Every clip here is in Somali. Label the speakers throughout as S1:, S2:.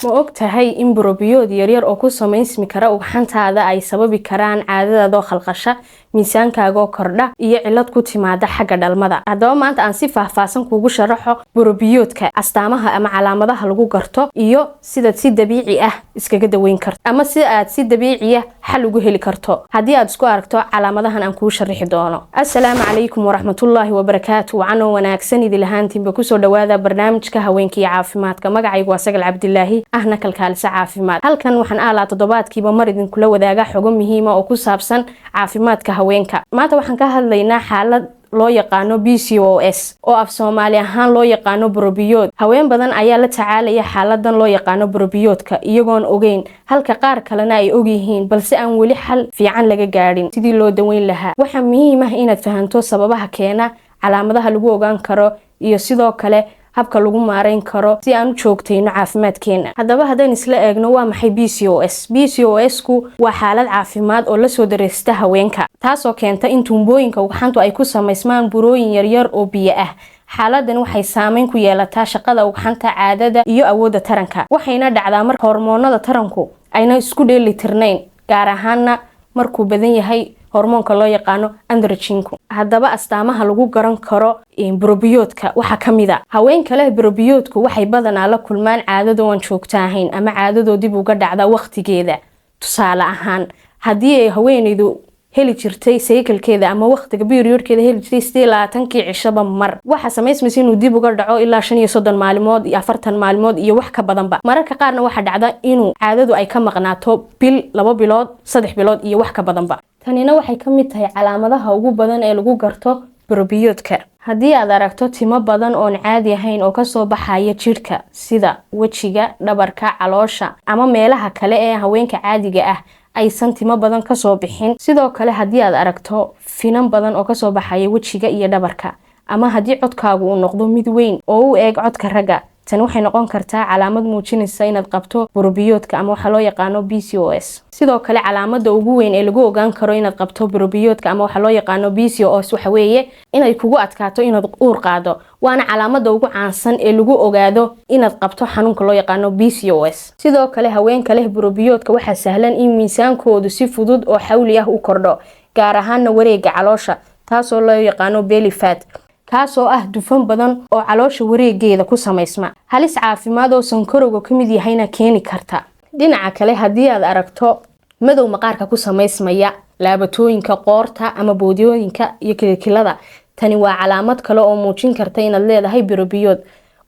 S1: Ma og tahay in burobiyood yaryar oo ku samaysmi kara ugxantaada ay sababi karaan caadadaadoo khalqasha, miisaankaagoo kordha iyo cilad ku timaada xagga dhalmada? Haddaba maanta aan si faahfaahsan kuugu sharaxo burobiyoodka, astaamaha ama calaamadaha lagu garto iyo sidaad si dabiici ah iskaga daweyn karto ama si aad si dabiiciya xal ugu heli karto haddii aad isku aragto calaamadahan aan kuu sharaxi doono. Assalaamu calaykum waraxmatullaahi wabarakaatu. Wacanoo wanaagsan idil ahaantiinba, kusoo dhawaada barnaamijka haweenka iyo caafimaadka. Magacaygu waa Sagal Cabdilaahi, ahna kalkaalisa caafimaad. Halkan waxaan aalaa toddobaadkiiba mar idinkula wadaaga xogo muhiima oo ku saabsan caafimaadka haweenka. Maanta waxaan ka hadlaynaa xaalad loo yaqaano PCOS, oo af Soomaali ahaan loo yaqaano burobiyood. Haween badan ayaa la tacaalaya xaaladan loo yaqaano burobiyoodka iyagoon ogeyn, halka qaar kalena ay ogyihiin balse aan weli xal fiican laga gaadhin sidii loo daweyn lahaa. Waxaa muhiim ah inaad fahanto sababaha keena, calaamadaha lagu ogaan karo iyo sidoo kale habka lagu maareyn karo si aan u joogtayno caafimaadkeena. Haddaba haddaynu isla eegno, waa maxay PCOS? PCOS ku waa xaalad caafimaad oo lasoo dareysta haweenka, taasoo keenta in tuumbooyinka ugxantu ay ku samaysmaan burooyin yaryar oo biyo ah. Xaaladan waxay saameyn ku yeelataa shaqada ugxanta, caadada iyo awoodda taranka, waxayna dhacdaa marka hormoonada taranku ayna isku dheeli tirnayn, gaar ahaana markuu badan yahay hormoonka loo yaqaano androgenku. Haddaba astaamaha lagu garan karo burobiyoodka waxaa kamid a: haweenka leh burobiyoodku waxay badanaa la kulmaan caadado aan joogto ahayn ama caadadoo dib uga dhacda waqtigeeda. Tusaale ahaan, haddii ay haweeneydu heli jirtay cyclekeeda ama waqtiga periodkeeda heli jirtay 28-kii cishaba mar, waxaa samaysmaysa inuu dib uga dhaco ilaa 35 maalmood iyo 40 maalmood iyo wax ka badanba. Mararka qaarna waxaa dhacda inuu caadadu ay ka maqnaato bil, 2 bilood, 3 bilood iyo wax ka badanba. Tanina waxay ka mid tahay calaamadaha ugu badan ee lagu garto burobiyoodka. Haddii aad aragto timo badan oon caadi ahayn oo kasoo baxaya jidhka, sida wejiga, dhabarka, caloosha ama meelaha kale ee haweenka caadiga ah aysan timo badan kasoo bixin, sidoo kale haddii aad aragto finan badan oo kasoo baxaya wejiga iyo dhabarka, ama haddii codkaagu uu noqdo mid weyn oo u eeg codka ragga, tani waxay noqon kartaa calaamad muujinaysa inaad qabto burobiyoodka ama waxaa loo yaqaano PCOS. Sidoo kale, calaamada ugu weyn ee lagu ogaan karo inaad qabto burobiyoodka ama waxaa loo yaqaano PCOS waxa weeye inay kugu adkaato inaad uur qaado, waana calaamada ugu caansan ee lagu ogaado inaad qabto xanuunka loo yaqaano PCOS. Sidoo kale, haweenka leh burobiyoodka waxaa sahlan in miisaankoodu si fudud oo xawli ah u kordho, gaar ahaana wareega caloosha, taasoo loo yaqaano belly fat, kaasoo ah dufan badan oo caloosha wareegeeda ku samaysma, halis caafimaad oo sankarowga ka mid yahayna keeni karta. Dhinaca kale, haddii aad aragto madow maqaarka ku samaysmaya laabatooyinka, qoorta ama boodiyooyinka iyo kilkilada, tani waa calaamad kale oo muujin karta inaad leedahay birobiyood.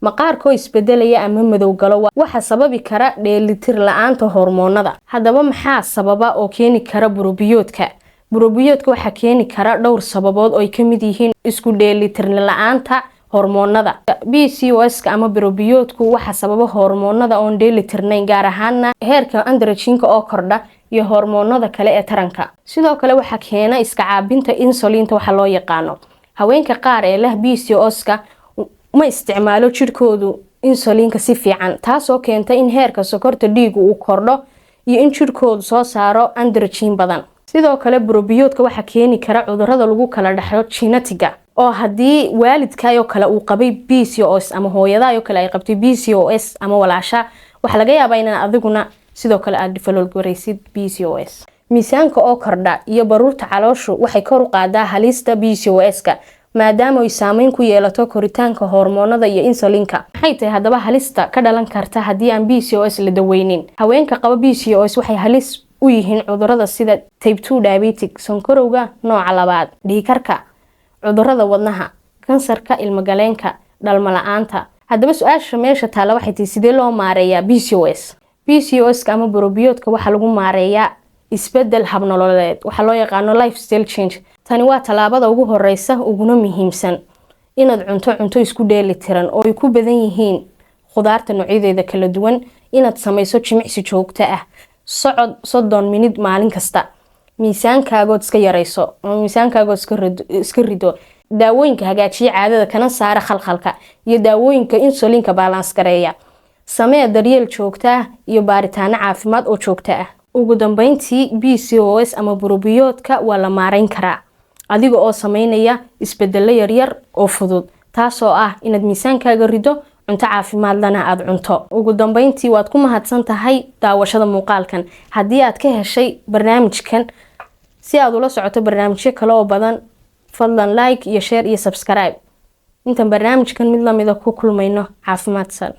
S1: Maqaarkoo isbedelaya ama madow galo waxaa sababi kara dheelitir la-aanta hormoonada. Haddaba maxaa sababa oo keeni kara burobiyoodka? Burobiyoodka waxaa keeni kara dhowr sababood oo ay kamid yihiin isku dheelitirni la-aanta hormoonada. PCOS ama birobiyoodku waxaa sababa hormoonada oon dheelitirnayn, gaar ahaana heerka androgenka oo kordha iyo hormoonada kale ee taranka. Sidoo kale, waxaa keena iska caabinta insulinta waxa loo yaqaano. Haweenka qaar ee leh PCOS-ka ma isticmaalo jidhkoodu insulinka si fiican, taasoo keenta in heerka sokorta dhiigu uu kordho iyo in jidhkoodu soo saaro androgen badan. Sidoo kale, burobiyoodka waxaa keeni kara cudurada lagu kala dhexlo, geneticga, oo haddii waalidkaayoo kale uu qabay PCOS ama hooyadaayoo kale ay qabtay PCOS ama walaasha, waxaa laga yaabaa inaan adiguna sidoo kale aada develop garaysid PCOS. Miisaanka oo kordha iyo baruurta calooshu waxay kor u qaadaa halista PCOS-ka, maadaama ay saameyn ku yeelato koritaanka hormoonada iyo insulinka. Maxay tahay haddaba halista ka dhalan karta haddii aan PCOS la daweynin? Haweenka qaba PCOS waxay halis u yihiin cudurada sida type 2 diabetic, sonkorowga nooca labaad, dhiigkarka, cudurada wadnaha, kansarka ilmagaleenka, dhalmo la-aanta. Haddaba su-aasha meesha taalla waxay tahay: sidee loo maareeyaa PCOS? PCOS ama burobiyoodka waxaa lagu maareeyaa isbedel habnololeed, waxaa loo yaqaano lifestyle change. Tani waa tallaabada ugu horeysa uguna muhiimsan: inaad cunto cunto isku dheeli tiran oo ay ku badan yihiin khudaarta noocyadeeda kala duwan, inaad samayso jimicsi joogto ah, socod 30 minid maalin kasta, miisaankaagood iska yareyso ama miisaankaagood iska rido, daawooyinka hagaajiya caadada kana saara khalkhalka iyo daawooyinka insulinka balance gareeya. Samee daryeel joogto ah iyo baaritaano caafimaad oo joogto ah. Ugu dambeyntii, PCOS ama burobiyoodka waa la maareyn karaa adiga oo sameynaya isbedelo yaryar oo fudud, taasoo ah inaad miisaankaaga rido, Cunto caafimaadlana aada cunto. Ugu dambeyntii, waad ku mahadsan tahay daawashada muuqaalkan. Haddii aad ka heshay barnaamijkan, si aad ula socoto barnaamijyo kale oo badan, fadlan like iyo share iyo subscribe. Intaan barnaamijkan mid lamida ku kulmayno, caafimaadsan.